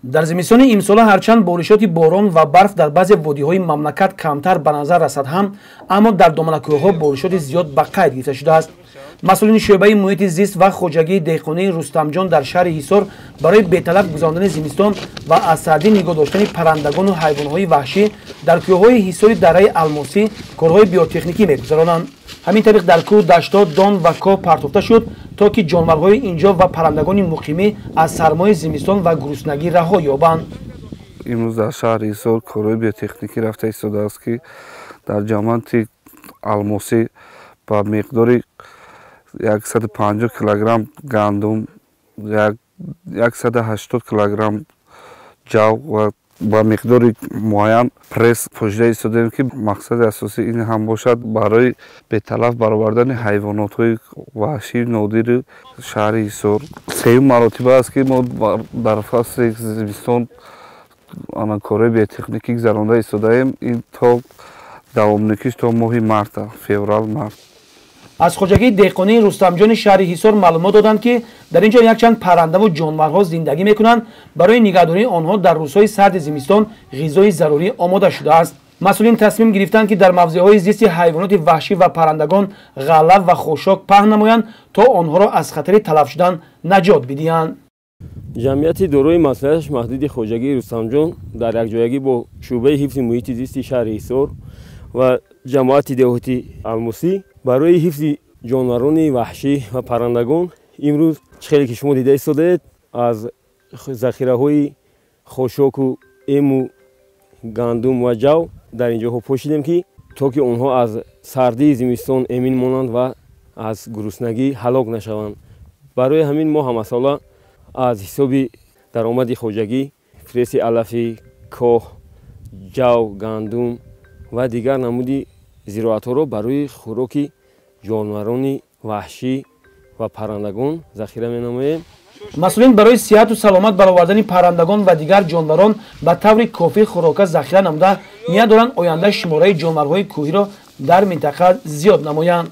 Дар зимистони имсола ҳарчанд боришоти борон ва барф дар баъзе водиҳои мамлакат камтар ба назар расад ҳам, аммо дар доманакӯҳҳо боришоти зиёд ба қайд гирифта шудааст. Масъулини шӯъбаи муҳити зист ва хоҷагии деҳқонии Рустамҷон дар шаҳри Ҳисор барои беталаф гузарондани зимистон ва аз сардӣ нигоҳ доштани паррандагону ҳайвонҳои ваҳшӣ дар кӯҳҳои Ҳисори дараи Алмосӣ корҳои биотехникӣ мегузаронанд. Ҳамин тариқ дар кӯҳ, даштҳо дон ва коҳ партофта шуд, то ки ҷонварҳои инҷо ва паррандагони муқимӣ аз сармои зимистон ва гуруснагӣ раҳо ёбанд. Имрӯз дар шаҳри Ҳисор корҳои биотехникӣ рафта истодааст, ки дар ҷамоати Алмосӣ ба миқдори 150 килограмм гандум, 180 килограмм ҷав ва ба миқдори муайян пресс пошида истодаем, ки мақсади асосӣ ин ҳам бошад барои беталаф баровардани ҳайвонотҳои ваҳшии нодири шаҳри Ҳисор. Сеюм маротиба аст, ки мо дар фасли зимистон корҳои биотехникӣ гузаронда истодаем. Ин то давомникиш то моҳи марта, феврал, март. Аз хоҷагии деҳқонии Рустамҷони шаҳри Ҳисор маълумот доданд, ки дар ин ҷо якчанд паррандаву ҷонварҳо зиндагӣ мекунанд. Барои нигаҳдории онҳо дар рӯзҳои сарди зимистон ғизои зарурӣ омода шудааст. Масъулин тасмим гирифтанд, ки дар мавзеъҳои зисти ҳайвоноти ваҳшӣ ва паррандагон ғалла ва хошок паҳн намоянд, то онҳоро аз хатари талаф шудан наҷот бидиҳанд. Ҷамъияти дорои масъулияташ маҳдуди хоҷагии Рустамҷон дар якҷоягӣ бо шӯъбаи ҳифзи муҳити зисти шаҳри Ҳисор ва ҷамоати деҳоти Алмосӣ барои ҳифзи ҷонварони ваҳшӣ ва паррандагон имрӯз, чӣ хеле ки шумо дида истодаед, аз захираҳои хошоку эму гандум ва ҷав дар ин ҷоҳо пошидем, ки то ки онҳо аз сардии зимистон эмин монанд ва аз гуруснагӣ ҳалок нашаванд. Барои ҳамин мо ҳамасола аз ҳисоби даромади хоҷагӣ фреси алафӣ, коҳ, ҷав, гандум ва дигар намуди зироатҳоро барои хӯроки ҷонварони ваҳшӣ ва паррандагон захира менамоем. Масъулин барои сиҳату саломат баровардани паррандагон ва дигар ҷонварон ба таври кофӣ хӯрока захира намуда, ният доранд оянда шумораи ҷонварҳои кӯҳиро дар минтақа зиёд намоянд.